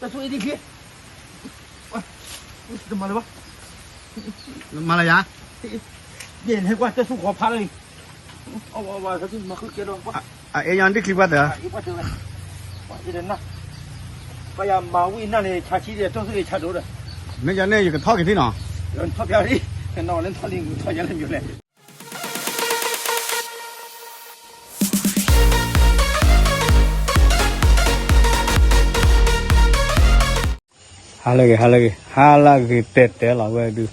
တၢ်ဆူၣ်အံၤဒ်ခံ, တမၤလၢၤဘၣ်, မၤလၢၤယၤ, ယဲၢ်လဲၤကွၢ်တၢ်ဆူၣ်ဃီဖးလၢအံၤ, အဝဲသ့ၣ်မၤဃုကဲဒီး, အအဲၣ်ယၤဒ်ချံပှၢ်တၢ်, ပှၤယမၤဝံၣ်နၢ်န့ၣ် ဆါဆံဒီး တိၢ်သူၣ်အံၤဆါဒိၣ်ဒီး, မ့ၢ်ယၤန့ၣ် ယကထီၣ်က့ၤထံနီၤ, ထီၣ်ဖျါလံ, နီၢ်လၢထီၣ်လံ ထီၣ်ယၤလၢမ့ၢ်လဲၣ် ဟါလၢဂ့ၤ ဟါလၢဂ့ၤ ဟါလၢဂ့ၤတဲာ်တဲာ်လီၤဝဲဒုး,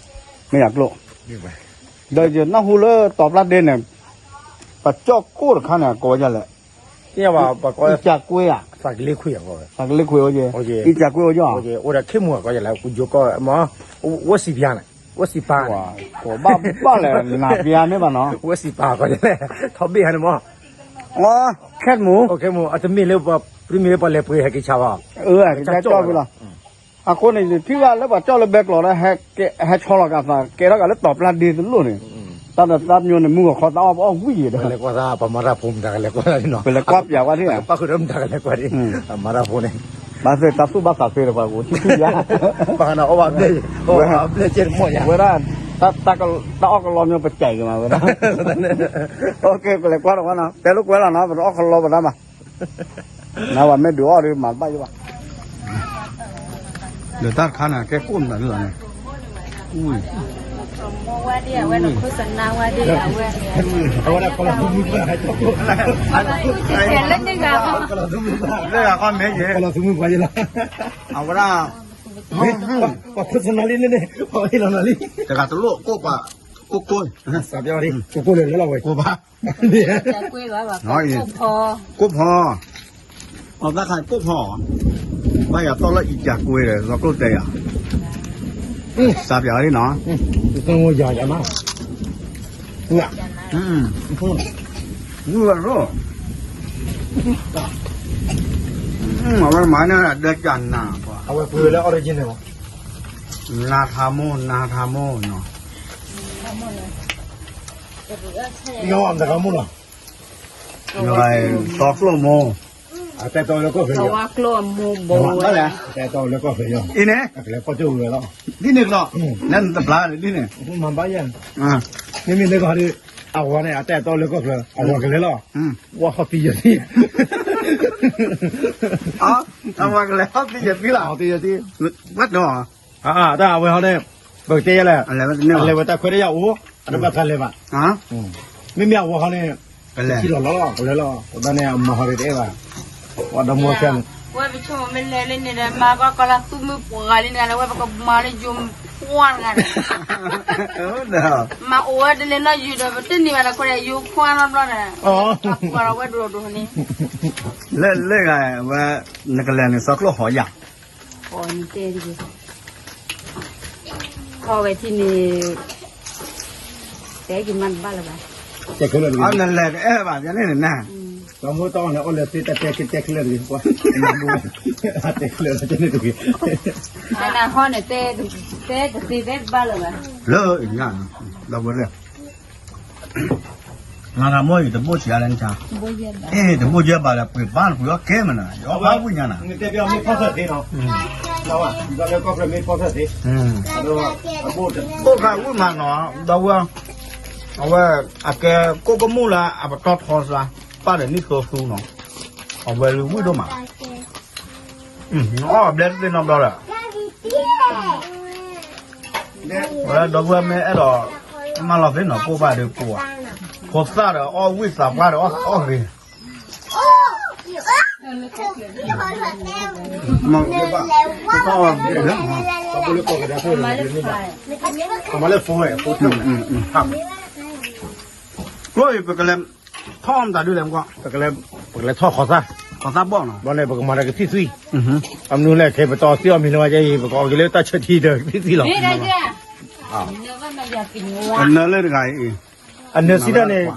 မ့ၢ်ယၤကျိၣ်, ဒီးယနၢ်ဟူလၢတီၤပျၢ်ဒ့န့ၣ်, ပကၠီၣ်ကိၣ်တခါန့ၣ် ကိးဝဲဒ်လဲၣ်, အံၣ်ကကွ့ဧါ, သးကလ့ခွံ, သးကလ့ခွံအိၣ်က့, အံၣ်ကကွ့အိၣ်က့, အိၣ်ဒီးခ့ၣ်မူၤကိးလဲၣ်, ကူကၠိကီၢ်မ့ၢ်, ဝဲစံးပၠါန့ၣ်, ဝဲစံးပၠါ, ကိးဘၣ်ဘၣ်လဲၣ် နၤပၠါန့ၣ်ဘၣ်နီၤ, ဝဲစံးပၠါကိးလဲၣ်, ထီဘ့ၣ်ဟါန့ၣ်မ့ၢ် ခ့ၣ်မူၤ, ခ့ၣ်မူၤ, အတမ့ၢ်လၢပှၤ ပမ့ၢ်လၢပှၤလဲၤပှ့ၤဟဲက့ၤဆါဘၣ်, အကၠီၣ်ဝဲလီၤ, အဃိန့ၣ် ယထံၣ်ဘၣ်လၢပှၤကၠီၣ်လၢဘဲကျိးဒီး ဟဲဆီလီၤက့ၤသး ကဲထီၣ်က့ၤလၢတီၤပျၢ်ဒ့တလိၣ်န့ၣ်, တၢ်ဒီးသးပညိၣ်န့ၣ် မူဂီၤခီသးအီၣ်ပအီၣ်ဝံၣ်ယဲဒီး, လဲၤကွၢ်သးပှၤမၤတၢ်ဖိမတၤကလဲၤကွၢ်ဒ်နီၤ, ပလဲၤကွၢ်ပၠးဝဲဒ်, ပၣ်ဃုာ်ဒီးမတၤကလဲၤကွၢ်ဒ်, မၤတၢ်ဖိန့ၣ်, ဘၣ်သ့ၣ်တၢ်သူၣ်ဘၣ်သးသ့ဒီးပှၤကအိၣ်ထံၣ်ထံၣ်ယါ, ပှၤနီၤအီၣ်ဘၣ်ဘျဲၣ်, အီၣ်ဘၣ်ဘျဲၣ်ကဲတမီၢ်ယါ, ဝဲဒၣ်, တၢ်အီၣ်ကလီမ့ၢ်ပကဲက့ၤမးဝဲဒၣ်, ပလဲၤကွၢ်ဒီးဝဲနီၤ တဲလိာ်ကွဲလီၤနီၤ ပတအီၣ်ကလီပတၢ်မး နဝဲမ့ၢ်ဒုးအီၣ်ဒီးမၤတဘၣ်ယဘၣ်, ဒီးတၢ်တခါန့ၣ် ကဲကိၣ်မတၤဒ်လီၤန့ၣ်, အဝဲဒၣ် လၢဂၤခီမ့ၢ်ယဲ, အဝဲဒၣ်, ပှၤခိၣ်စနါလံန့ၣ်န့ၣ် ပှၤဟ့ၣ်လီၤနၤလံ, တဂၤတလိၣ်ကိၣ်ပှၤ, ကိၣ်ကိၣ်, စးပၠီဒ် ကိၣ်ကိၣ်လၢလၢလီၤဝဲ ကိၣ်ဘၣ် ကိၣ်ဖီ, အသးခါကိၣ်ဖီ, ဘၣ်ယၤသီၣ်လၢအံၣ်ကၠးကွ့ဒီး လီၤကျိၣ်တဲယၤ, စးပၠီဒ်နီၤ, ယၤယၤမး, ဝဲရိၣ်, အဝဲမၤန့ၣ်ဒၢကၠးနၤ, အဝဲပှ့ၤလၢ original နၤထးမိၢ် နၤထးမိၢ်နီၤ, ယီၤတဂၤမိၢ်လီၤ, ယီၤသီကျိၣ်မိၢ်, အတဲတီလၢကီၢ်ဖဲယီၤ, တဲတီလၢကီၢ်ဖဲယီၤ, အံၤန့ၣ်, ကလဲၤကီၢ်ကၠိဝဲလီၤ, ဒ်န့ၣ်ကလီၤ, နတဘျါဒ်န့ၣ်, မၤဘၣ်ယၤ, မ့မ့ၢ်လၢကီၢ်ဒ်, အဝဲန့ၣ် အတဲတီလၢကီၢ်ဖဲ, အဝဲကလဲၤလီၤ, ဝဲဟီၣ်သံယီၤသံ အဝဲကလဲၤဟီၣ်သံယီၤသံလီၤ, ဟီၣ်သံယီၤသံ, ဘၣ်တီ, တၢ်အဝဲဟီန့ၣ်, ပကတဲယဲလဲၣ်, အလဲၤဝဲတၢ်ခွဲးတၢ်ယာ်အိၣ်, အတဘၣ်ဖးလဲၤဘၣ်, မ့မ့ၢ်အဝဲဟီန့ၣ်, ကလဲၤလီၤလီၤ ကလဲၤလီၤ, ပဘၣ်န့ၣ်အမၤဟီန့ၣ်တအဲၣ်ဘၣ်, ပှၤဒီမိၢ်ခဲန့ၣ်, ဝဲပဆိကမိၣ်မ့ၢ်လဲၤလၢန့ၣ်ဒီး မၤဘၣ်ကီလၢသူမုၢ်ပှၢ်လံန့ၣ် လၢဝဲပကမၤလၢယိၤခွါတဂၤန့ၣ်, မၤအိၣ်ဝဲတလဲၤနီၢ်ယုာ်ဒီး ပတန့ၢ်ဘၣ်ဒီးခွဲးဒီးယိၤခွါနီတဘျီဒီး, ပှၤဒီးဝဲဒိၣ်ဒိၣ်န့ၣ်, လၢလၢဂၤဝဲ, နကလဲၤန့ၣ် စီၤကျိၣ်ဟီယၤ အတဲတဂ့ၤ, ထီၣ်ဝဲထံၣ်န့ၣ်, တဲက့ၤမးတဘၣ်လၢၤဘၣ်, နလဲၤတအဲၣ်ဘၣ်န့ၣ်နၤ, တၢ်မ့ၢ်တၢ်အီၣ်န့ၣ် အီၣ်လၢသ့တၢ်တဲက့ၤတဲချၢတဂ့ၤ, တဲချၢတဂ့ၤ, နဟီန့ၣ်, တဲတသ့တဲတဘၣ်လၢၤဘၣ်, လၢညါ, ဒီပုၢ်ဝဲၢ် နၤထးမိၢ်အံၤတဘိၣ်ဆံးအါလဲၣ်နဆါ, တဘိၣ်ယဲၢ်ဘးဒီးပှ့ၤဘၣ်နပှ့ၤအီၣ်ကဲမနၤ, ယအီၣ်ဘၣ်ဝံၣ်ညါနၤ, မ့ၢ်တဲပျီမ့ၢ်ဖီၣ်ထၢၣ်သ့နီၤ, ဒီးလၢကီၢ်ဖျၢၣ်မ့ၢ်ဖီၣ်ထၢၣ်သ့, ကိၣ်ခါဝံၣ်မးနီၤ, ဒီပုၢ်ဝဲၢ်, အဝဲ, အကဲကိၣ်ကမူၣ်လၢအပတီၢ်ထီစါ, ပၢ်ဒီးနံၣ်သိသူနီၤ, အဝဲလၢဝံၣ်ဒိၣ်မး, အီၣ်ဘျဲၣ်တသ့နီတဘျီဒီး ဝဲဒီပုၢ်ဝဲၢ်မ့ၢ်အဲၣ်ဒိး, မၤလီၤသ့ၣ်နီၤ ကိၣ်ဘၣ်ဒီးကိၣ်ဧါ, ဖိသၣ်ဒီးအီၣ်ဝံၣ် သးပှၢ်ဒီးအီၣ်ဂ့ၤ, ကျိၣ်အံၤပကလဲၤထီၣ်မတၤဒုလဲၣ်, ပကလဲၤထီၣ်ခီသၣ်, ခီသၣ်ဘီၣ်နီၤ, ဘီၣ်န့ၣ် ပကမၤတၢ်ကသံၣ်သွံၣ်, အမနုၤလဲၣ် ခဲပတီၢ်သံၣ်အီၣ်မံၤလၢၤဝဲအံၤ ပကအီၣ်က့ၤလၢတၢ်ဆၢထံဒီးကသံၣ်သွံၣ်လီၤ, အနၢလၢတဂၤအံၤ, အနၢစံးတၢ်န့ၣ်,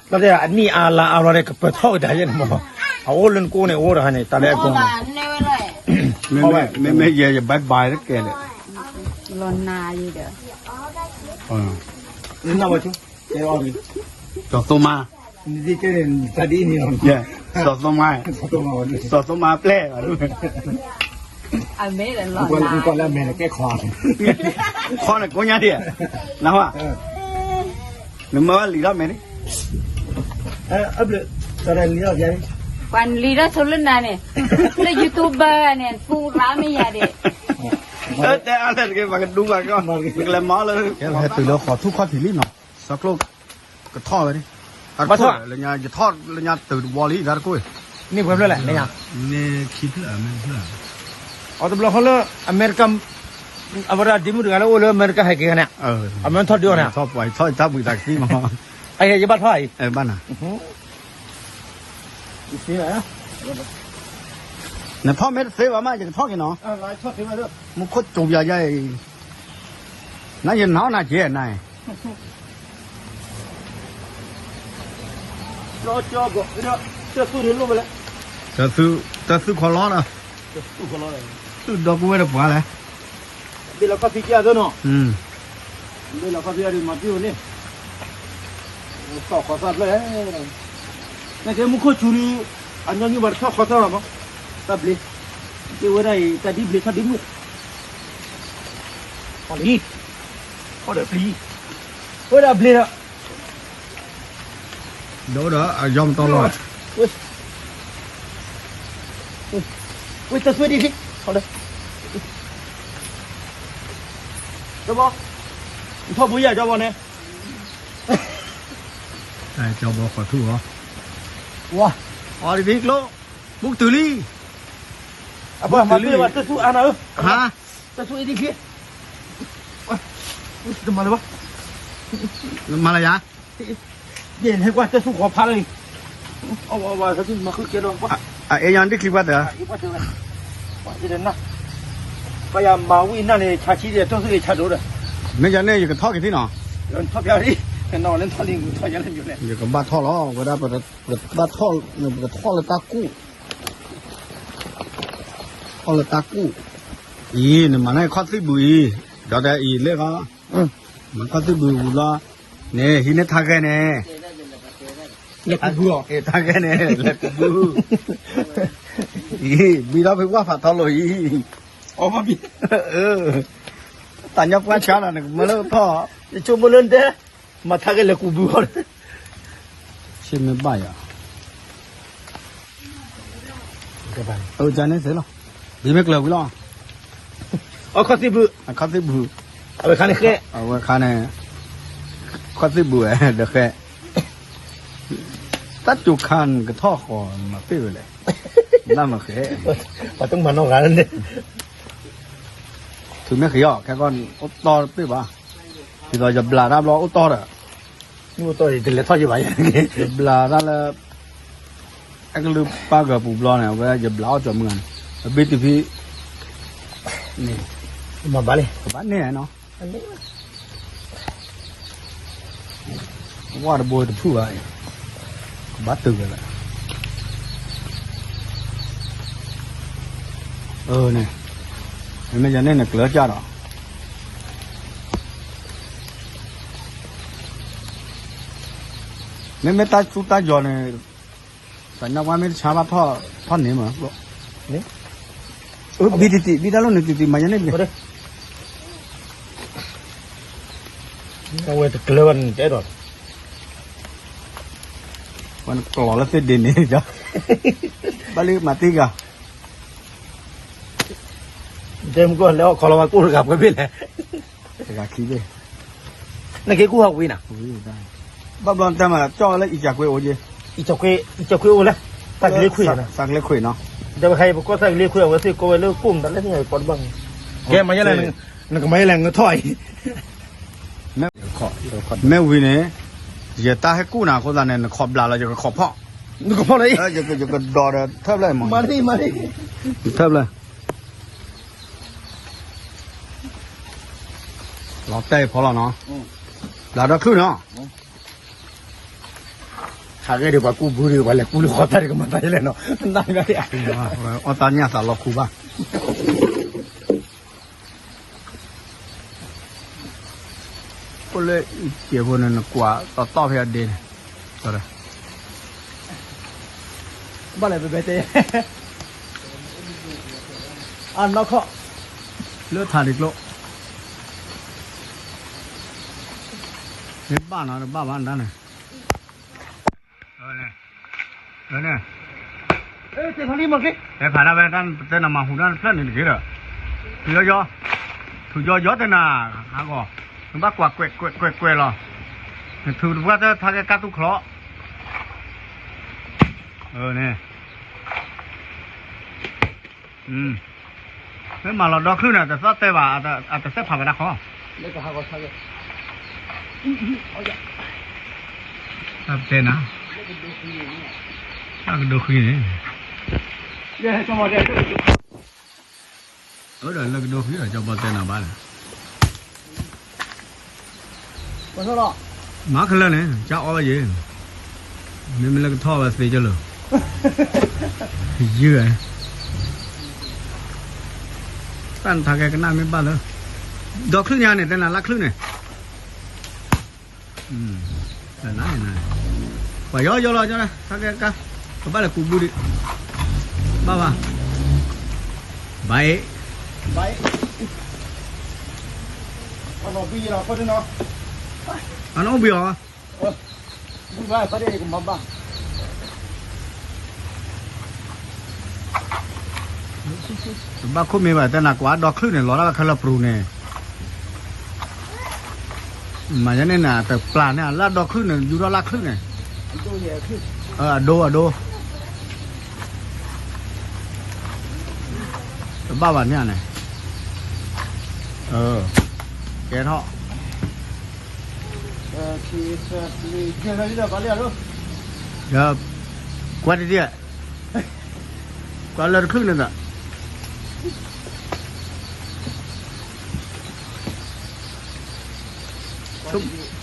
အနံၣ်အါလါအါဘျီန့ၣ် ကပၢၤထီၣ်ကဒါယဲၢ်န့ၣ်မး, အအိၣ်လၢနကိၣ်န့ၣ် အိၣ်တဟါန့ၣ် တၢ်လၢအကိၣ်န့ၣ်, မ့မ့ၢ်ယဲယဘဲဘါတကဲလဲၣ်, လီၤနၤယံၤဒီး, စီၤသိမါ, စီၤသိမါ, စီၤသိမါပျဲၢ်, အမဲာ်လီၤလၢအမဲာ်န့ၣ်ကဲခီ, ခီန့ၣ်ကိးညါဒံး, နဟါ, နမၢလံာ်ထီၣ်မဲာ်န့ၣ်, ပှၤလံာ်ထီၣ်ဆိလၢနၤန့ၣ်, လၢ YouTuber န့ၣ် သူရမယၤဒံး, တဲအါလဲၣ်တက့ၢ် ပှၤကဒူပှၤကီၢ်, ပကလဲၤမၤလၢ ဟဲတုၤလၢဃီၤထူၣ်ခီၣ်ထံးလံနီၤ, စီၤကျိ ကထီၣ်ဝဲ, လၢညါယထီၣ်လၢညါတုၤတဝီလံ တၢ်တကိၢ်, န့ၢ်ပှဲၤဖျၢၣ်လဲၣ်, န့ၢ်ခံဖျၢၣ်, အတဘျီဃီလၢ အမဲရကၤ, အဝဲဒၣ်ဒ့မုၣ်တဂၤလၢအိၣ်လၢအမဲရကၤဟဲက့ၤခါန့ၣ်, အမဲထီၣ်ဒုးအီၤန့ၣ်, ထီၣ်ပှၤထီၣ်တၢ်ဘှံးသးကသံမး, အယဘၣ်ထီၣ်အံၤ, ဘၣ်နၤ, နထီၣ်မ့ၢ်တသ့ဘၣ်မး ယကထီၣ်က့ၤနီၤ, မူခိၣ်ကၠိပယၤယါအံၤ, နယနၤနၤကဲနၤအံၤ တၢ်သူၣ်ခီလီၤဒီး, သူၣ်ဒီပုၢ်ဝဲၢ်တပှၤလဲၣ်, ဘ့ၣ်လီၤခီၣ်ဖံးကၢ်သၢနီၤ, ဘ့ၣ်လီၤခီၣ်ဖံးအဒံးမၤပျံၤန့ၣ်, သီၣ်ခီသၣ်ဖျၢၣ်, နကဲမူခိၣ်ဆူၣ်ဒီး, အညီနုၢ်ဘၣ်တထီၣ်ခီသၣ်ဘၣ်မး, တၢ်ဘျ့, ကဲဝဲဒၣ်အံၤ တၢ်ဒ်ဘျ့ထီၣ်ဒ်မုၢ်, ခီလံ, ခီဒီးပျံၤ, ဝဲဒၣ်ဘျ့ဒီး ဒီးအယီမတီၢ်လီၤ, ဝဲတသွံၣ်ဒံး, ကၠီဘီ, ထီၣ်ဘိယၤကၠီဘီန့ၣ်, ကၠီဘီဃီထူၣ်လီၤ, ဝါ, အီၤဒ်ကျိ, ဘူးကတုၤလံ, အပှၤမၤတၢ်ဘၣ်တၢ်သူၣ်အါနၤဧၢ, တၢ်သူၣ်အံၤဒ်ခံ, တမၤလၢၤဘၣ်, မၤလၢၤယၤ ယဲၢ်န့ၣ်ကွၢ်တၢ်သူၣ်ဃီဖးလၢအံၤ, အဝဲဝဲမၤဃုကဲဒီး, အအဲၣ်ယၤဒ်ချံပှၤတၢ်, ပှၤယမၤဝံၤနၢ်န့ၣ် ဆါဆံဒီး တိၢ်သူၣ်အ့ၣ်ဆါဒိၣ်ဒီး, မ့ၢ်ယၤန့ၣ် ယကထီၣ်က့ၤသံနီၤ, ထီၣ်ဖျါလံ, နလၢထီၣ်လံ ထီၣ်ယၤလၢညိၣ်လဲၣ်, ယကဘၣ်ထီၣ်လီၤ ဝဲဒၣ် ပကဘၣ်ထီၣ်, ပကထီၣ်လၢတၢ်ကူၣ်, ထီၣ်လၢတၢ်ကူၣ်, အံၤ နမၤန့ၢ်ခီၣ်သံၣ်ဘုးအံၤ, ဒီးအံၤလၢကီး, မၤခီၣ်သံၣ်ဘုးဝံၤလီၤ, န့ၣ် ဟံးန့ၢ်ထါဂဲၤန့ၣ်, လဲၤကူးဘုလီၤ, ထါဂဲၤန့ၣ် လဲၤကူးဘု, အံၤ ဘံထီၣ်ဖဲဝၣ်ဖးထီလိာ်အံၤ, တၢ်ညီပှၢ်ဆါလီၤ နကမၢလၢထီၣ်, ယဆိကမိၣ်လၢနတဲ, မၤထါဂဲၤလဲၤကူးဘုအီၤ, ဆ့မ့ၢ်ဘၣ်ယၤ, အန့ၣ်သ့လီၤ, ဘံမ့ၢ်ကျၢၤဝံၤလီၤ, အခီၣ်သံၣ်ဘု, အခီၣ်သံၣ်ဘု, အဝဲခါန့ၣ်ဃဲ, အဝဲခါန့ၣ်, ခီၣ်သံၣ်ဘုဝဲဒီးဃဲ, တၢ်စူၤခါနကထီၣ်ဃီမၤပ့ၢ်ဝဲလဲၣ်, နမ့ၢ်ဃဲ, ပှၤတမၤနီၢ်ဂၤန့ၣ်, ထုးမ့ၢ်ဃံအီၤ ခဲကီၢ်အိၣ်တီၢ်တပ့ၢ်ဘၣ်, ဒ်သိးယဘျးတၢ်ဘျီအိၣ်တီၢ်ဒီး, အိၣ်တီၢ်တလဲၤထီၣ်ယဘၣ်ယဲ, ယဘျးတၢ်လၢ အဲကလုၢ်ပၢ်ဂၤပူၤဘျီန့ၣ် အဝဲယဘျးအီၣ်ကၠီမုၢ်ဂၤန့ၣ်, အဘ့ၣ်တဖံ, န့ၣ်, မၤဘၣ်လံ, ကဘၣ်န့ၢ်နီၤ, ဝၣ်တဘိတဖုၣ်ဘၣ်, ကဘၣ်တုၤဝဲလၢ, အန့ၣ်, မ့မ့ၢ်ယၤန့ၣ်နကျၢၤကၢ်ဒီး မ့မ့ၢ်တၢ်ဆူးတၢ်ယီၤန့ၣ်, သးညါဝါမ့ၢ်တဆါဘၣ်ထီၣ်န့ၣ်မး, ဘံတံၢ်တံၢ် ဘံတၢ်လိၣ်န့ၣ်တံၢ်တံၢ် မၤညါန့ၣ်တဂ့ၤ, အဝဲတကျၢၤဘၣ်န့ၣ်တဲဒီး, ဝဲနကျီၤလၢသ့ၣ်ဒ့န့ၣ်, ဘၣ်လံမၤတံၢ်ဂၤ, တဲမုၢ်ကီၢ်လဲၤအီၣ်ခီလီၤဝဲကိၣ်တဂၤပှဲၤဘ့ၣ်လဲၣ်, တဂၤခံဘ့ၣ်, နက့ၤကူၣ်ဟးဝံၤနၤ, ဘၣ်ဘျီနတဲမး ကၠီၣ်လၢအံၤကၠၢ်ကွ့အိၣ်က့, အံၤကၠၢ်ကွ့အိၣ်လၢ, သးကလ့ခွံၣ်, သးကလ့ခွံၣ်နီၤ, ဒီးပခါအံၤပကီၢ်သးကလ့ခွံၣ် အဝဲသ့ၣ်ကိးဝဲလၢကိၣ်မတၤလဲၣ်သ့ၣ်ပီတဘၣ်, ကဲမၤယဲလဲၣ်, နကမၤယဲလဲၣ် နထီၣ်အံၤ မ့ၢ်ဝံၤန့ၣ်, ယတၢ်ဟဲကူၣ်နၤအဃိသတးန့ၣ် နခိးဘျးလီၤ ယကခိးဖီၣ်, နခိးဖီၣ်လၢ, ယကဒိးဒီးထၢၣ်ဖျၢၣ်မး, မၤထံၣ်မၤထံၣ်, ထၢၣ်ဖျၢၣ်, လီၤတဲာ်ဖီလီၤနီၤ, ဘျးဒီးချုၣ်နီၤ, ဟးဂဲၤဒီးပှၤကူၣ်ဘုဒီး ပှၤလဲၤကူၣ်လၢဃီတၢ်ဒီးကမၤတၢ်ယဲလဲၣ်နီၤ, နၢ်ဂၤဒၣ်, အီၣ်တၢ်ညၣ်သးလီၤခူဘၣ် အိၣ်လၢအံၤကဲးဖိန့ၣ် နကွၢ်တီတီဖဲအဒ့န့ၣ်, ဘၣ်လဲၣ်ပဘဲတဲ, အ အနီၢ်ခီၣ် လၢထးဒံးကျိ မ့ၢ်ဘၣ်နီၤ တဘၣ်ဘၣ်ဒၣ်န့ၣ် န့ၣ် တဲဖးဒၣ်ဝဲတၢ်တဲနၤမၤဟူးတၢ်တဖျၢၣ်န့ၣ်တဂ့ၤဒီး ထူးယီယီ ထူးယီယီတဲနၤ ဟးဂီၤ နဘၣ်ကွၢ်ကွဲးကွဲးကွဲးကွဲးလီၤ နထူးတပှၢ်တထါကဲကၢ်တူၢ်ချီ န့ၣ် မ့ၢ်မၤလီၤဒီချုၣ်န့ၣ် တသီၣ်တဲဘၣ် အတစဲးဖးဘၣ်တၢ်ခီ တၢ်တဲနၤ တၢ်ကဒိဃံန့ၣ် အၢဒီးလၢကဒိဃံဒီး ကၠီဘီတဲနၤဘၣ်လဲၣ် မၤခဲလၢာ်န့ၣ် ကၢ်အီၣ်ဘၣ်ယဲၢ် မ့မ့ၢ်လၢကထီၣ်ဝဲသ့ကလၢာ် ယုၢ်ဝဲ တၢ်နထါကဲကနၣ်မ့ၢ်ဘၣ်လၢ ဒီချုၣ်ညါန့ၣ် တဲနၤလၢချုၣ်န့ၣ် ပှၤယီယီလီၤ ထါကဲကါ ကဘၣ်လဲၤကူးဘုဒံး ဘၣ်ဘၣ် ဘၣ်အ့ၣ် အနီၢ်ဘံၣ်အီၤ တဘၣ်ခိၣ်မ့ၢ်ဘၣ် တဲနၤကွၢ်ဒီချုၣ်န့ၣ် လီၤဒၣ်ဝဲခဲလၢာ်ပရူၤန့ၣ် မၤယါန့ၣ်နၤ တပျၢ်န့ၣ် လၢဒီချုၣ်န့ၣ် ယူၤထီၣ်လၢချုၣ်န့ၣ် အဒိ အဒိ တဘၣ်ဘၣ်န့ၣ်န့ၣ် ကဲထီၣ် ကွၢ်တဒံၣ် ကွၢ်လၢတချုၣ်န့ၣ်ဒီး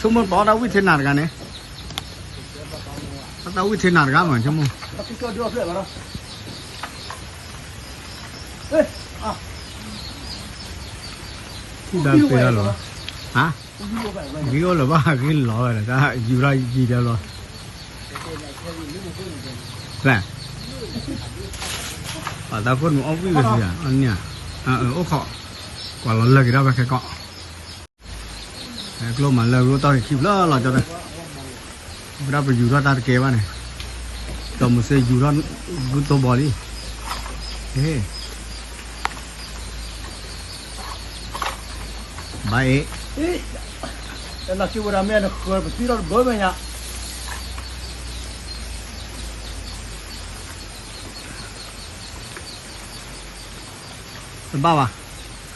ဆိကမိၣ်တီတၢ်ဝံၣ်ထဲနၤတဂၤန့ၣ် တၢ်ဝံၣ်ထဲနၤတဂၤမး ဆိကမိၣ် ထူၣ်ဒၣ်ပ့ၤဒၣ်လီၤ ဟါ ဂ့ၤအိၣ်လၢၤဘၣ် ဂ့ၤလီၤဝဲဒီး တၢ်ယူၤထီၣ်ယံၤဒၣ်လီၤ လဲၣ် ပှၤသးခိၣ်နူာ်အီၣ်ဝံၣ်ဝဲစံးဧါ အန့ၣ် အိၣ်ခိး ကွၢ်လီၤလၢက့ၤဒၣ်ဝဲခဲကီၢ် ကျိမၤလၢဂုၢ်တီၢ်က့ၤခံဖျၢၣ်လီၤကၠီတဲ ဝဲဒၣ်ပယူၤထီၣ်တၢ်တကဲဘၣ်န့ၣ် ကၠီမုၢ်စ့ယူၤထီၣ်ဂုၢ်တိၢ်ဘီလံ ဘၣ်အ့ၣ် တၢ်လၢက့ၤဝဲဒၣ်မ့ၢ်နဃၢၤပသံထီၣ်တဘၢမ့ၢ်ညါ တဘၣ်ဘၣ်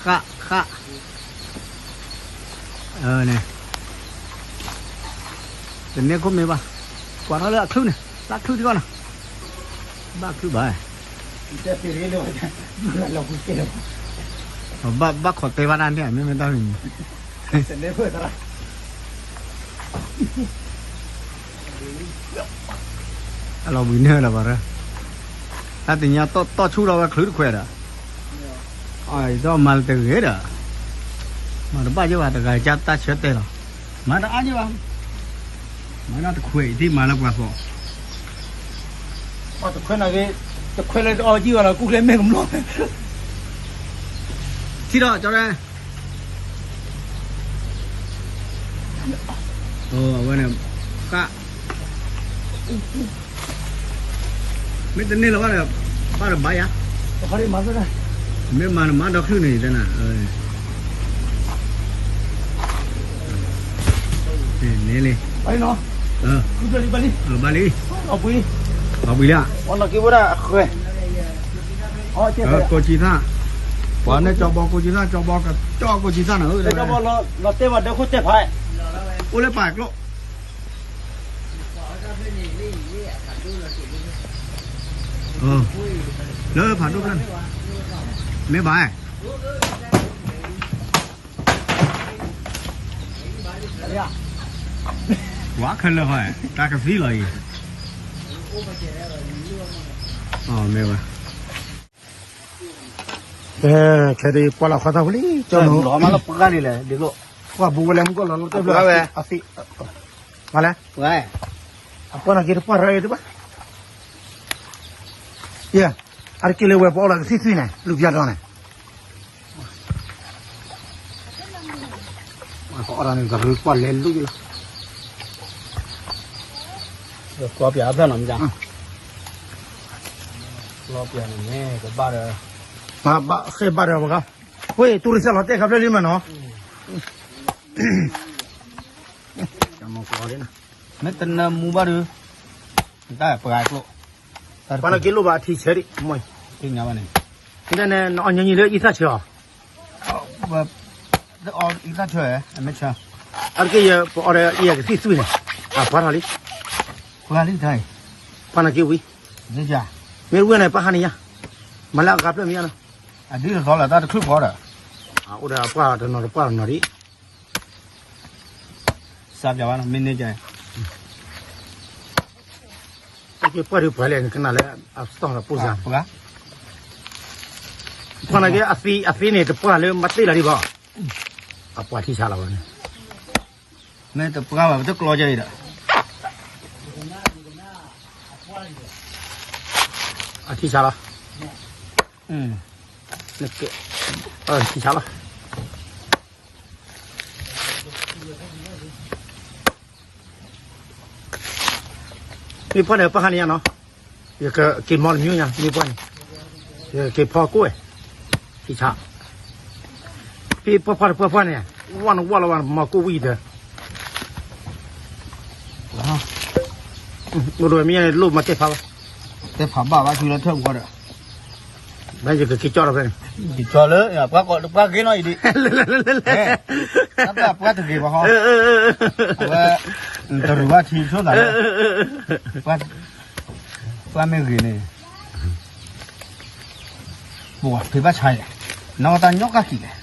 ဃၣ် ဃၣ် န့ၣ် တန့ၢ်ခိၣ်မ့ၢ်ဘၣ် ကွၢ်ထီၣ်လၢအချုၣ်န့ၣ် လၢချုၣ်ထံကီၢ်နီၤ ဘၣ်ချုၣ်ဘၣ် ဘၣ် ဘၣ်ခိးတဲဘၣ်တၢ်န့ၣ် မ့မ့ၢ်တၢ်မံၤမံၤ အလီၤဘှံးန့ၢ်လၢၤဘၣ်ရၢ တၢ်တညါတီၢ်ဆူၣ်ထီၣ်ဝဲချုးတခွဲးဒီး အဒီးမၤလၢတဂ့ၤဒီး မၤတဘၣ်ယဘၣ် တဂၤကတၢ်ဆၢတဲာ်လီၤ မၤတအါယဘၣ် မၤတခွဲးအံၤ ထံၣ်မၤလၢပှၤသီး တခွဲးနၤဂ့ၤ တခွဲးလၢတအီယံၢ်ဘၣ်လီၤ ကူၣ်ကျဲမ့ၢ်ကမျီၢ် ထံၣ်ဒီးကၠီတဲ အဝဲန့ၣ် ဃၣ် မ့ၢ်တန့ၢ်လၢၤဘၣ်ဒီး ဘၣ်ဒီးဘၣ်ယၤ မ့ၢ်မၤနမၤဒီချုၣ်န့ၣ် ယတဲနၤ န့ၣ်လံ ဘၣ်လံ ဘၣ်ဘှံးလံ ကိးကံသၣ် ပှၤန့ၣ်ကၠီဘီကိးကံသၣ် ကၠီဘီကၠီကိးကံသၣ်န့ၣ် အိၣ်လၢပာ်ကျိ လၢဖးဒိၣ်ဖျၢၣ်န့ၣ် မ့ၢ်ဘၣ် ဝါခဲလၢာ်ဃီ တၢ်ကသံလီၤအံၤ မ့ၢ်ဘၣ် ခဲဒံးပှၤလီၤခီထီၣ်ဝဲလံ ကၠီနူၤ လီၤမးလၢပှၢ်န့ၣ်လဲၣ် ဒ်သိး ပှၤဘူးဝဲလဲၤမူကီၢ်လီၤလၢတၢ်ဘျၢၣ်အသံ မးလဲၣ် အပှၤနာ်က့တပှၢ်ရၢတဘၣ် ယဲ အတက့ၢ်လၢဝဲပှၤအိၣ်လီၤကသံၣ်သွံၣ်န့ၣ် လူၤပျၢ်ဒီးန့ၣ် အီၣ်တၢ်န့ၣ် ကရူၢ်ကွၢ်လဲၤလူၤလီၤ. ကကျီပျးအဖျၢၣ်နီၤမ့ၢ်ဒၣ်, ကျီပျးန့ၣ်မ့ၢ်ကဘၣ်ဒီး, ဘၣ်ဃဲဘၣ်ဒီးပှၤဂၤ, ဝဲတူၢ်ရစၢ်လီၤတဲာ်ခါဖျၢၣ်လံမးနီၤ, မ့ၢ်တနၢမူဘၣ်ဒီး, တၢ်ပှၤကျိ, ပှၤလၢက့ၤလိၣ်ဘၣ်အထံဆၢဒံး, မ့ၢ်, သ့ၣ်ညါဘၣ်န့ၣ်, နအီၣ်ညီနုၢ်လၢအံသၣ်ဆၢအီၤ, အံသၣ်ဆၢ, အမ့ၢ်ဆၢ, အတက့ၢ်ယပအီၣ်ဒီးအံၤကသံၣ်သွံၣ်န့ၣ်, အပှၤထီၣ်လံ, ပှၤလံတၢ်အံၤ, ပှၤနာ်က့ဝံၤ, မ့ၢ်ဝံၤန့ၣ် ပှၤဟးန့ၣ်ယါ, မၤလၢအဂၤဖျၢၣ်မ့ၢ်ယါနီၤ, အဒ်သိးလၢတၢ်တချုးဖီဒီး, အိၣ်ဒီးပှၤတနီၤတပှၢ်တနီၤဒံး စးပျးဝဲနီၤ မ့ၢ်န့ၢ်ကဲ, ပှၤဒုးပှၤလဲၣ် နကနၣ်လၢအသီၣ်လီၤပိၢ်စၢ်, ပှၤနာ်က့ အသ့န့ၣ် တပှၢ်လၢမၤတ့ၢ်လီၤဒံးဘၣ်, အပှၤထံဆးလီၤဝဲန့ၣ်, မ့ၢ်တပှၢ်ဘၣ် ပတကျီကဲအံၤဒီး, အထံဆးလီၤ, ထံဆးလီၤ. မ့ၢ်ပှၢ်န့ၣ် ပှၤဟးန့ၣ်ညါနီၤ, ယကက့ၤမီတမံၤညါ မ့ၢ်ပှၢ်န့ၣ်, ယက့ၤဖီကိၣ်ဝဲ, ထံဆး, ဖဲပှၢ်ပှၢ်တပှၢ်ပှၢ်န့ၣ်, ဝဲနဝဲလီၤဝဲ မီကိၣ်ဝံၤဒီး အိၣ်ဒိးမ့ၢ်လိၣ်မၤတဲဖးဘၣ်, တဲဖးဘၣ်ဘၣ်ဆူလၢထၢၣ်ပူၤဒီး, မ့ၢ်ယကက့ၤကၠီဒီးဖဲန့ၣ်, က့ၤကၠီလၢ ပှၤက့ၤနီၤအံၤဒံး, ပှၤတဂ့ၤဘၣ်ဟီ, အဝဲ, တရူးဘၣ်ထံဆိသးလၢ, ပှၤမ့ၢ်ဂ့ၤန့ၣ်, ပှၤဖံးဘၣ်ဆါယဲ, နီၢ်တၢ်ညီကၣ်ကံၤလဲၣ်,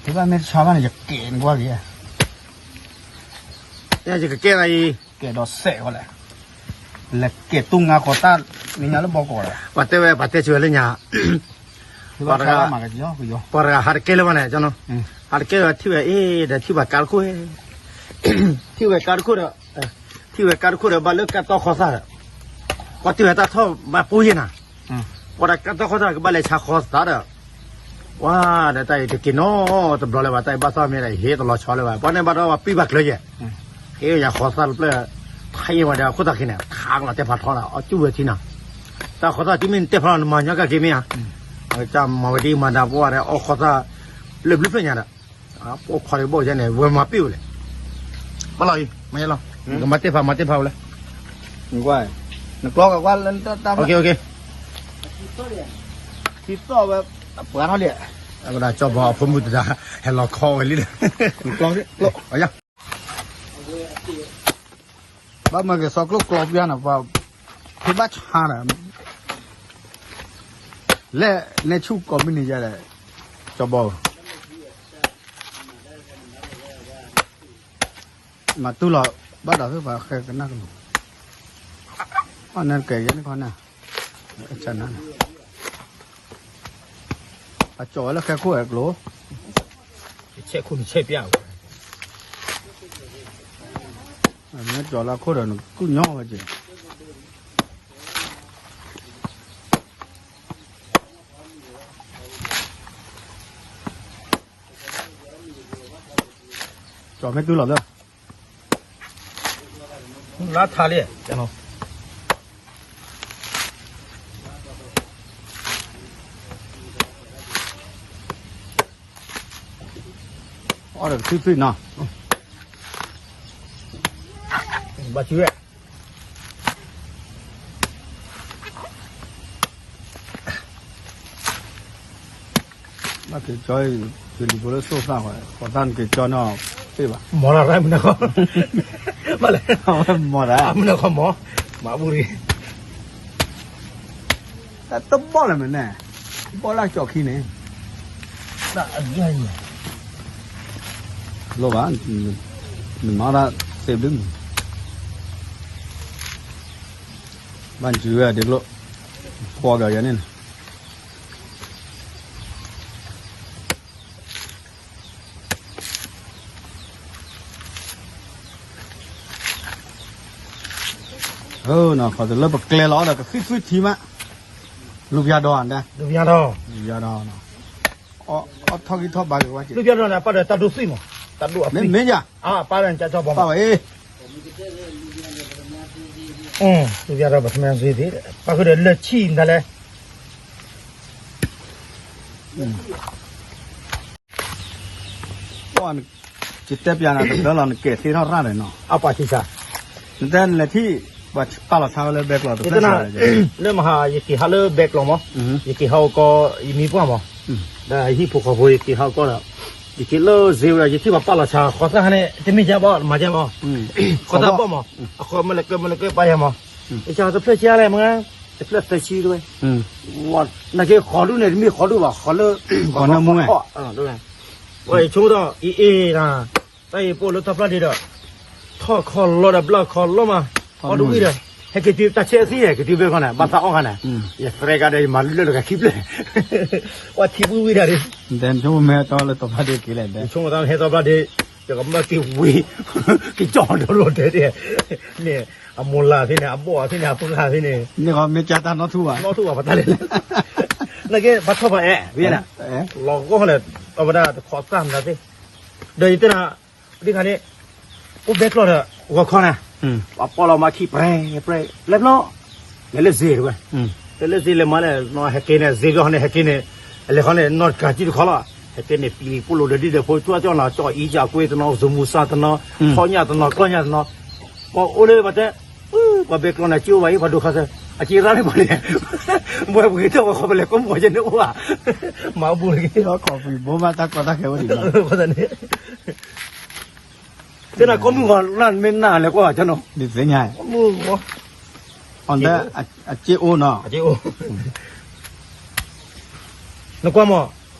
ဖံးဘၣ်မ့ၢ်တဆါဘၣ်န့ၣ် ယကဲနကွၢ်က့ၤ, ယကကဲသးအံၤ, ကဲဒီးစဲးဝဲလဲၣ်, လဲၤကဲတူၢ်ငါဃီတၢ်, မ့ၢ်ညါလၢဘီကီးဒီး, ပှၤတဲဝဲ ပှၤတဲဆၢဝဲလၢညါ, ပှၤတဂၤဟးတကဲလၢၤဘၣ်န့ၣ်, ဟးတကဲလၢၤဘၣ်ထံၣ်ဝဲအ့ၣ်ဒီးထံၣ်ဘၣ်ကါတခိၣ်, ထံၣ်ဝဲကါတခိၣ်ဒီး, ထံၣ်ဝဲကါတခိၣ်ဒီးဘၣ်လၢကါတီၢ်ဃီသၣ်ဒီး, ပှၤထံၣ်ဝဲတၢ်ထီၣ်ဘၣ်ပူၤယဲၢ်နၤ, ပှၤဒီးကါတီၢ်ဃီသၣ်ကဘၣ်လဲၤဆါဃီသၣ်ဒီး, ပှၤဒီးတၢ်အံၤတက့ၤနီတဘျီလၢၤဘၣ် တၢ်အံၤဘၣ်သီမ့ၢ်ဒီး ဟ့ၣ်တလီၤဆီလၢၤဘၣ် ပှၤန့ၣ်ဘၣ်ဒီးပှၤပံၢ်ဘၣ်ကျၢၤယဲၢ်, ဟ့ၣ်ယၤဃီသၣ်တဖျၢၣ်, ထါယဲၢ်ဝဲဒီးအခိၣ်သၣ်ခံန့ၣ် ခးကလီၤတဲဖးထီဒီး အီၣ်ကၠူၣ်ဝဲထံနၤ, တၢ်ဃီသၣ်တမ့ၢ်နတဲဖးလီၤ နမၤညီကၣ်က့ၤမ့ၢ်ဧါ, တၢ်မၤဝဲဒ်မၤဒၣ်ပှၤဒီးအီၣ်ဃီသၣ်, လၢဘျုးဖျၢၣ်ညါဒီး, ပအိၣ်ခီဒံးဘၣ်ယဲၢ်န့ၣ် ဝဲမၤပ့ၢ်ဝဲလဲၣ်, ဘၣ်လီၤအံၤ မၤယဲလီၤ, ကမၤတဲဖးမၤတဲဖးဝဲလဲၣ်, နကျီကကွၢ်လၢတၢ်, ထံသီၣ်ဝဲ, ပှၤထီၣ်လံ, အဝဲဒၣ်ကၠီဘီအဖိမုၣ်တဒါ, ဟဲလီၤခီဝဲလံဒီး, ကျီ, ဘၣ်မၤက့ၤသီကျိၣ်ကျီပျါန့ၣ် ပှၤ, ဖံးဘၣ်ဆါန့ၣ်, လဲၣ်, နဲဆူၣ်ကိးမုၢ်နံၤယါဒီး, ကၠီဘီဧၢ မၤတူၢ်လီၤ, ဘၣ်ဒီးသ့ၣ်ပှၤဃဲကနၣ်ကလိၤ, အီၣ်နကဲယဲၢ်န့ၣ်ခီန့ၣ်, အန, အကၠီဝဲလၢဃဲခိၣ်ဝဲကျိ, နကၠီလၢခိၣ်ဒီးနကုၢ်ညီဝဲက့ၤ ကၠီမ့ၢ်တုၤလီၤလၢ, လါထါလံ, အီၣ်ဒီးကသံၣ်သွံၣ်နီၤ, ဘၣ်စုဝဲ ဘၣ်က့ၤကၠီ, က့ၤလံၤဖိလၢစိၢ်သၣ်ဃီ, ဃီသၣ်နက့ၤကၠီနီၤ, သ့ၣ်ဘၣ်, မီၤလၢမနုၤဃီ, ဘၣ်လဲၣ်, မီၤဒၣ်, မနုၤဃီမီၤ, မၤဘူၣ်ရံ, တဘီၣ်လၢမနုၤ, ဘီၣ်လၢကၠီခံန့ၣ်, လိၣ်ဘၣ်, နမၤဒၣ်သ့ဘျုးမး, ဘၣ်စုဝဲဒ်ကျိ, ကွီက့ၤယၤန့ၣ် နီၤ ခီတလၢပကျဲလီၤဒီးကသံၣ်သွံၣ်ထံမး, လူပျၢ်ဒီး, လူပျၢ်ဒီး, လူပျၢ်ဒီး, အီၣ်ထီၣ်ဂံၢ်ထီၣ်ဘါက့ၤဝဲက့ၤ, လူပျၢ်ဒီးန့ၣ် ပာ်ဒီးတၢ်ဒိသံၣ်မး မ့ၢ်ယၤ, ပၢ်ဝဲအံၤ, ပၢ်ဃုာ်ဒီးလၢဆံၣ်နၤလဲၣ်, ယတဲပျးနၤတဘျီလီၤ နကဲသ့ထီၣ်ရၣ်ဒီးနီၤ, နတဲနလဲၤထံၣ်, ပာ်လီၤဆါဝဲလၢဘဲကျီၤတဖျၢၣ်, လၢမဟါ ယက့ၤဟးလၢဘဲကျီၤမး, ယက့ၤဟးအိၣ်ကီၢ် ယမံပှၢ်မး, ဒီးဟံၣ်ဖိဃီဖိယက့ၤဟးအိၣ်ကီၢ်ဒီး, ယက့ၤလၢစ့ဝဲဒၣ် ယထံၣ်ပှၤပာ်လီၤဆါ ဃီသၣ်ခါန့ၣ် တမ့ၢ်ကဲဘၣ် မၤကဲမး, ဃီသၣ်ဘီၣ်မး, အဃီမ့ၢ်လဲၤကဲ မ့ၢ်လဲၤကဲပာ်ယၤမး, ယဆါတဖျၢၣ်ဆံးလဲၣ်မ့ၢ်, တဖျၢၣ်သၢဆံတဝဲ, နာ်က့ဃီဒူၣ်န့ၣ် တမ့ၢ်ဃီဒူၣ်ဘၣ် ဃီလၢ, ဃီနၢမူ, ဝဲဆိကမိၣ်ဒီး အံၤအ့ၣ်, တၢ်အံၤပိာ်လၢထီၣ်ဖျီၣ်ဒ့ဒီး, ထီၣ်ခီလီၤဒီးဘျၣ်ခီလီၤမး, အီၣ်တဝံၣ်ဒီး, ဟဲက့ၤတုၤတၢ်ဆဲးသံၣ်န့ၣ် က့ၤတုၤဘဲခီန့ၣ် ဘၣ်သးအီၣ်ခါန့ၣ်, ယသရဲကါဒီးယမၤလၢလၢတဂၤခံဖျၢၣ်, ပှၤထံၣ်ဝံၣ်ဝံၣ်တၢ်ဒ်, နဆိကမိၣ်မ့ၢ်ဟဲတီလၢတီၤဖျီၣ်ဒ့က့ၤလဲၣ်, ယဆိကမိၣ်တၢ်ဟဲတီဖျီၣ်ဒ့, ယကမၢက့ၤဝံၤ, က့ၤကၠီဒီးလိာ်တဲဒ်, န့ၣ်, အမိၢ်လၢ်သ့ၣ်န့ၣ် အဘီၣ်သ့ၣ်န့ၣ် အပှၢ်သ့ၣ်န့ၣ်, န့ၣ်ဃီမ့ၢ်ကၢ်တၢ်နီထူၣ်ဘၣ်, နီထူၣ်ဘၣ်ပတၢ်လဲၣ်, နာ်က့ဘၣ်ထီၣ်ဘၣ်အဲၣ်, ဝံၤန့ၣ်, လီၤဂီၢ်န့ၣ်, အဝဲဒၣ်တခီသၣ်မတၤသ့ၣ်, ဒီးယတဲနၤ, ဒ်ခါန့ၣ်, အိၣ်ဘဲကျီၢ်ဒီး, ဂီၤခီန့ၣ်, ပှၤပီၣ်လီၤမၤခံပြဲ, ပြဲ, လဲၤဘျီ, လဲၤလၢစ့တဝဲ, လဲၤလၢစ့လဲၤမၤလဲၣ်, ဟဲက့ၤန့ၣ် စ့ဘျီန့ၣ် ဟဲက့ၤန့ၣ်, အလဲၤခီန့ၣ် နီၢ်တကၤကံတခီလီၤ, ဟဲက့ၤန့ၣ် ပျံၤပိၣ်လိာ်ဒီးဒ်ဒီးဖိ ကၠီကၠီနီၤ ကၠီအံၤကၠီကွ့တနီၤ စမူစါတနီၤ, ထီၣ်ညၣ်တနီၤ ကျီၢ်ညၣ်တနီၤ, ပှၤအိၣ်လၢပှၤတဲ, ပှၤဘဲကျီၢ်န့ၣ် ကၠိဘၣ်အံၤ ပှၤဒိးခါဆၢ, အက့ၤရၣ်လၢပှၤန့ၣ်, ပှၤပှ့ၤထီၣ်ပှၤခီပလဲၤကိးမုၢ်ဂီၤယဲန့ၣ်အိၣ်ဘၣ်, မၤဘူၣ်လၢက့ၤ, ခီၣ်ဖံးဘိမးတၢ်ကီတၢ်ခဲဝဲဒ်န့ၣ်, သ့ၣ်နၤကိးမုၢ်ဂီၤလၢမ့ၢ်နၢ်လဲၤကွၢ်ဘၣ်ကၠီနီၤ, ဒ်သ့ၣ်ညါ, အီၤဒၣ်, အက့ၢ်အိၣ်နီၤ, နကွၢ်မး,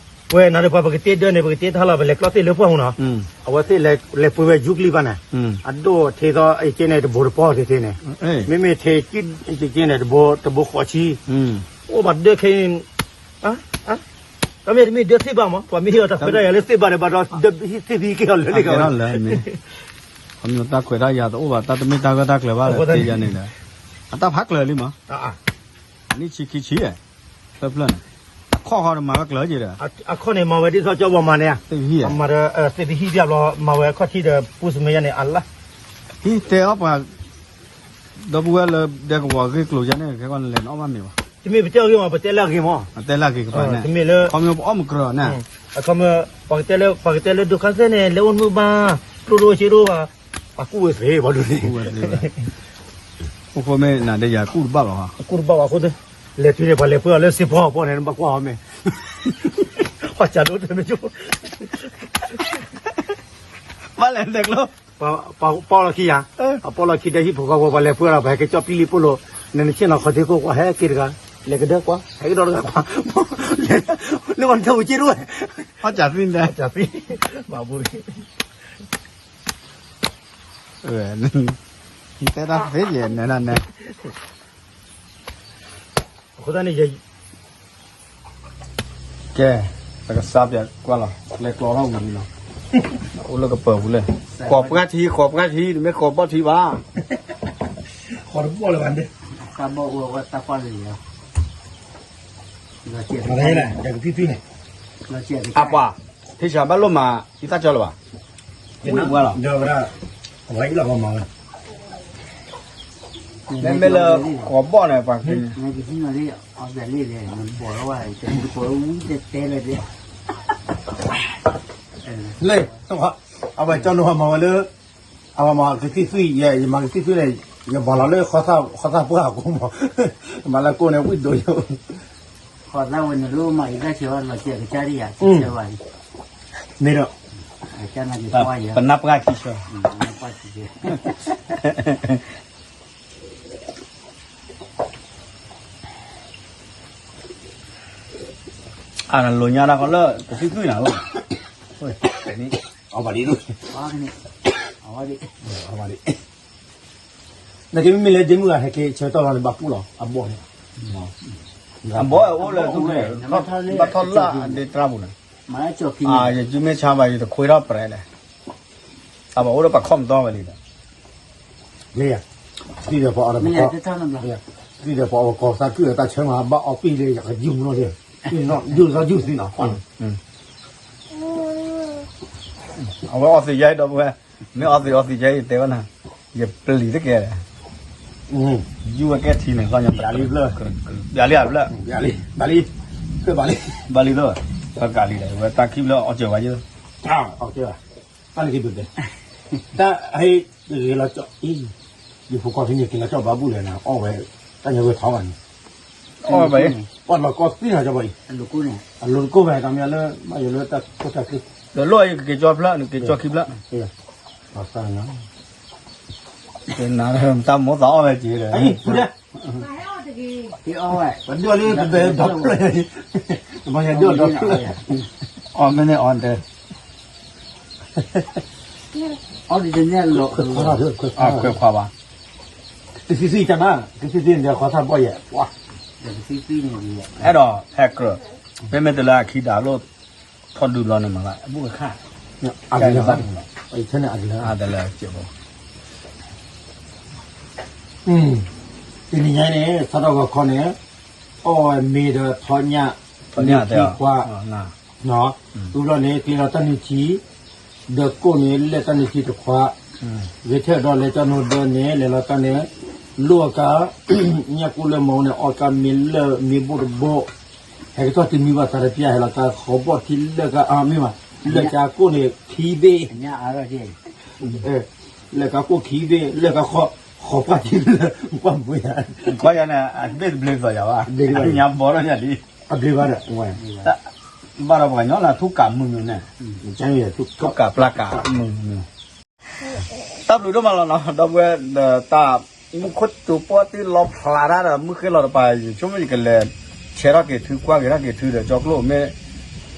ဝဲနၤဒီးပှၤပကတဲဒၢန့ၣ် ပကတဲတၢ်လီၤ ပလဲၤကျီၢ်သ့ၣ်လၢပှၢ်မူနီၤ, အဝဲသ့ၣ်လဲၤပှ့ၤဝဲယူကလံၢ်ဘၣ်န့ၣ်, အဒိၣ်ထဲသိးအက့ၢ်န့ၣ်တဘိတပီၢ်တ့ၢ်န့ၣ်, မ့မ့ၢ်ထဲက့ၢ်န့ၣ်တဘိတဘိဃိးဆံ, အိၣ်ဘၣ်ဒၢခဲအံၤ, တၢ်မ့ၢ်တမ့ၢ်ဒၢသ့ၣ်ဘၣ်မး ပှၤမ့ၢ်ဟ့ၣ်အီၤတၢ်ခွဲးတၢ်ယာ်လၢသ့ၣ်ဘၣ်ဒီးဘၣ်ဒီး ဒၢသ့ၣ်သံက့ၤအီၤလၢာ်လံ, ခီမ့ၢ်တၢ်ခွဲးတၢ်ယာ်တအိၣ်ဘၣ် တၢ်တမ့ၢ်တၢ်ဂၢၢ်တၢ်ကျၢၤဘၣ်ဒီးတ့ယၤန့ၣ်ဒီး, အတၢ်ဖးကျၢၤလံမး, အနံၣ်ဆံခံဆံ, ဖျၢၣ်ဖျၢၣ်န့ၣ်, အခီၣ်ဃီဒီးမၤဝဲကျၢၤက့ၤဒီး, အခီၣ်န့ၣ်မၤဝဲဒ်သိးကၠီဘီမၤန့ၣ်, သ့ၣ်သံဟံၣ်ဘၣ်ဘျီ မၤဝဲအခီၣ်ထံးဒီးပူၤစမဲယါန့ၣ် အလၢ်, ဟံၣ်တဲအီၣ်ပှၤ ဒီပုၢ်ဝဲၢ်လၢဒဲကဝီၤဂ့ၢ်ကျိၤယါန့ၣ် ခဲကီၢ်နလဲၤနအီၣ်ဘၣ်မ့ၤဘၣ်, တမ့ၢ်ပတဲအဂ့ၢ်မး ပတဲလၢအဂ့ၤမး, ပတဲလၢအဂ့ၤကပၤန့ၣ်, ခီမ့ၢ်ပအီၣ်မုၢ်ကြၢၤန့ၣ်, အခီမ့ၢ်, ပှၤကတဲလၢဒိးခါစဲန့ၣ် လဲၤအိၣ်မုာ်ဘၣ်, ကျိၣ်ဒိၣ်စ့ဒိၣ်ဘၣ်, ပှၤကူၣ်ဝဲသ့ဘၣ်ဒိၣ်န့ၣ်, အိၣ်ဃိမ့ၢ်နၤဒီးယၤကူၣ်တဘၣ်ဘၣ်, ကူၣ်တဘၣ်ဘၣ်အဃိသ့, လဲၤတုၤန့ၣ် ပှၤလဲၤပှ့ၤအီၤလၢစ့ဖီအပီၢ်န့ၣ် နဘၣ်ကွၢ်အီၤမ့ၢ်, ပှၤစးဒိၣ်တမ့ၢ်ကၠိ ဘၣ်လဲၤတဲကျိ, ပီၣ်လီၤခံယၤ, အပီၣ်လီၤခံဒီးဟံၣ်ဖိဃီဖိ ပှၤလဲၤပှ့ၤလီၤ ပှၤဟဲက့ၤကၠီပျံၤလံပိၣ်လိာ်, နနဆ့ၣ်နီၤခီၣ်ထံးခိၣ်ကွၢ် ဟဲက့ၤတဂၤ, လဲၤကဒၢကွၢ် ဟဲကဒီးတဂၤကွၢ်, လၢပှၤနထၢၣ်ဝံၤက့ၤဒိၣ်ဝဲ, အီၣ်ကၢ်သံန့ၣ်, မၤဘူၣ်လံ, တဲတၢ်သ့ယဲၢ် နဲဒၣ်နဲ အဃိသတးန့ၣ် ကဲ, ပကစးပျးကွၢ်လီၤ လဲၤကျီထီၣ်ဝံၤလီၤ, အိၣ်လၢကပၢၤပူၤလဲၣ်, ဃီၤပှၢ်ထံ ဃီၤပှၢ်ထံ တမ့ၢ်ဃီၤဘီၣ်ထံဘၣ်, ဃီၤတဘီၣ်လၢၤဘၣ်န့ၣ်, တၢ်ဘီၣ်အိၣ်ဝဲတၢ်ကွၢ်လၢၤယၤ, အပှၤ, ထံဆးဘၣ်လိၣ်မး ယသၣ်ကၠီလၢၤဘၣ်, ဝဲဒၣ်, အဝဲအံၤလီၤမၤဝဲ မ့မ့ၢ်လၢ ဃီၤဘီၣ်န့ၣ် ပှၤက့ၤန့ၣ်, လၢ, အဝဲကၠီနိဟီမၤဝဲလၢ, အဝဲမၤကသံၣ်သွံၣ်, ယမၤကသံၣ်သွံၣ်န့ၣ်, ယဘၣ်လီၤလၢ ဃီသၣ်ပှၢ်အကိးမး, မၤလၢကိးန့ၣ် ဝံၣ်ဒိးယိာ်, ဃီသၣ်ဝဲန့ၣ်လၢမၤအံသၣ်ဆၢဘၣ် လီၤစဲးကစၢ်ဒံးယၤ, မ့ၢ်ဒီး, ပနၢ်ပှၢ်ခံဆၢ အလိၤညါတၢ်ကီလၢ ကသံၣ်သွံၣ်နၤလီၤ, အဘၣ်ဒံး, နကမ့မ့ၢ်လၢဒ့မုၣ်ဂၤဟဲက့ၤဆၢကတီၢ်လီၤန့ၣ် ဘၣ်ပူၣ်လီၤ အဘီၣ်န့ၣ်, အဘီၣ်အိၣ်လၢ, ဘၣ်ထီၣ်လၢအဒ့တြၢ်ပူၤန့ၣ်, ယစုမ့ၢ်ဆါဘၣ် ယတခွ့ထီၣ်ပြဲလဲၣ်, အဘၣ်အိၣ်လၢပှၤခီၣ်မတီၢ်ဝဲလံဒီး မ့ၢ်, တံၤဒီးပှၤအီၤ, တံၤဒီးပှၤအီၤကီၢ်သးကုၢ်အတၢ်ဆၢမး ဘၣ်အီၣ်ပံၣ်လၢယကယူၢ်မနီၤဒီး, ယူၢ်စီယူၢ်သံနီၤ, အဝဲအီသံးယါဒီပုၢ်ဝဲၢ်, မ့ၢ်အီသံးအီသံးယါယတဲဝဲနၤ, ယပျံၤတကဲဒီး, ယူၢ်ဝဲကဲထံန့ၣ် လီၤညါ, ပျံၤလံအဖျၢၣ်, ပျံၤလံအဖျၢၣ်, ဘၣ်လံ, ဘၣ်လံ, ပကးလံဒီး ဝဲတၢ်ခံဖျၢၣ်အီစၢၤဝဲယ, တၢ်ဟဲ, ဂ့ၤလီၤကၠီ, ယဖိခွါဖဲန့ၣ် က့ၤလီၤကၠီဘၣ်ဘူၣ်လဲၣ်နၤ, အီၣ်ဝဲ, တၢ်ညါဝဲထီၣ်ဘၣ်န့ၣ်, အီၣ်ဝဲ, ပှၤလီၤကီသ့ၣ်နၤကၠီဘၣ်အံၤ, အလိၤတကိၢ်ဘၣ် တၢ်မ့ၢ်လၢ မ့ၢ်ယိၤလၢတၢ်ခိၣ်တၢ်ခံ, ဒီးလီၢ်အံၤကက့ၤကၠီဖျၢၣ် နက့ၤကၠီခံဖျၢၣ်, နတၢ်မိၣ်သးအီၣ်ဝဲက့ၤဒီး, ပဒိၣ်လၢပတဲဒီဖျၢၣ်, မ့ၢ်န့ၣ်အီၣ်တဲ, အီၣ်ဒီးန့ၣ်လီၤ, ခွဲးခွါဘၣ်, ကသံၣ်သံၣ်တနၤ, ကသံၣ်သံၣ်န့ၣ် ခွါထၢ်ဘီၣ်ယဲၢ်, အဲၣ်ဒိးဟဲကြၢး, မ့မ့ၢ်တလၢအခံဒၣ်လိၣ်, ထီၣ်ဒုးဘျီန့ၣ်မးဘၣ်, အတလၢ, အတလၢ, တနံၤညါန့ၣ် စးထီၣ်ဂီၤခီန့ၣ်, အီၣ်ဝဲမ့ၤဒီးထီညၣ်, ထီညၣ်သံခွါ, ဝံၤဘျီန့ၣ် ကျ့ၤလီၤတၢ်နုၢ်ထံ, ဒီးကိၣ်န့ၣ် လဲၢ်တၢ်နုၢ်ထံတခွါ, ဂဲၤထၢၣ်ဒီးလဲၤကၠီနိဒီန့ၣ် လဲၤလီၤတၢ်န့ၣ်, လိၣ်အကါ, ညၣ်ကိၣ်လၢမီၤန့ၣ် အီၣ်ကါမ့ၤလၢမ့ၤဘိၣ်တဘိ, ဟဲကထီၣ်တမံၤဘၣ်သးတပျၢ် ဟဲလီၤကါဃီၤဘီၣ်ထံလၢကါအါမ့ၢ်ဘၣ်, လၢကါကိၣ်န့ၣ်ခံဘ့ၣ် လၢကါကိၣ်ခံဘ့ၣ် လၢကါဃီၤပှၢ်ထံလၢပှၢ်မူယၤ, ခီယၤန့ၣ် အဘ့ၣ်တဘျ့သီးယၤဘၣ်, ညါဘီထီၣ်ယၤလံ, အဘျ့ဘၣ်ဒီး, ဘၣ်ဒီးပှၤကညီလၢထူၣ်ကးမုာ်မုာ်န့ၣ်, ထူၣ်ကးပျၢ်ကးမုာ်မုာ်, တၢ်ဘျုးဒိၣ်မးလီၤနီၤ ဒီပုၢ်ဝဲၢ်ဒီးတၢ်, မူခိၣ်ကၠိပီၢ်သ့ၣ်လီၤဖျးတၢ်ဒီး မုၢ်ဃ့လီၤတပၤ ယဆိကမိၣ်ယကလဲၤဆဲးထီၣ်က့ၤထု ကွၢ်က့ၤထီၣ်က့ၤထုဒီး ကၠီကျိၣ်မ့ၢ်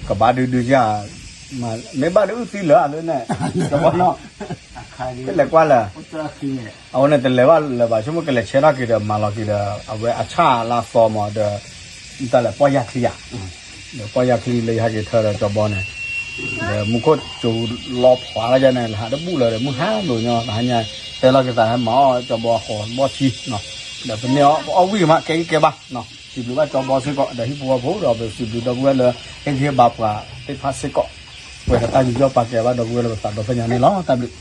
ကဘၣ်ဒုဒုယၤ, မ့ၢ်ဘၣ်ဒုအုၣ်သံလၢအလၢန့ၣ်, ကဘီနီၤ, ကလဲၤကွၢ်လၢ, အဝဲန့ၣ်တလဲၤဘၣ်လၢၤဘၣ် ဆိကမိၣ်ကလဲၤဆဲးထီၣ်က့ၤဒီး မၤလီၤက့ၤဒီး အဝဲအဆၣ်လၢအသီမးဒီး, တၢ်လဲၤပီၢ်ယၢ်ချံယၤ, ဒီးပီၢ်ယၢ်ချံလၢယဟဲက့ၤထၢဒီးကၠီဘီန့ၣ်, ဒီးမူခိၣ်ကၠိလီၤဖျးလၢယၤန့ၣ် လၢဟးတဘူၣ်လၢၤဒီး မုၢ်ဟါလိာ်ညီ တဟါညါ, တဲလီၤက့ၤသးဟဲမၤအီၣ်ကၠီဘီအဃိ ဘီထံ, ဒီးပမ့ၢ်အီၣ်ဝံၣ်မး ကဲဂံၢ်ကဲဘါ, စံးဘျုးဘၣ်ကၠီဘီစ့ၢ်ကီး ဒီးဟံၣ်ဖိဃီဖိ ဒီးပစံးဘျုးဒီပုၢ်ဝဲၢ်လၢ ဟ့ၣ်ဂံၢ်ဟ့ၣ်ဘါပှၤသ့ၣ်တဖၣ်စ့ၢ်ကီး, ပှဲၤဒီးတၢ်ယူးယီၣ်ပာ်ကဲဘၣ်ဒီပုၢ်ဝဲၢ်လၢပသးဒီဖျၢၣ်ညါန့ၣ်လီၤ. တၢ်ဘျုး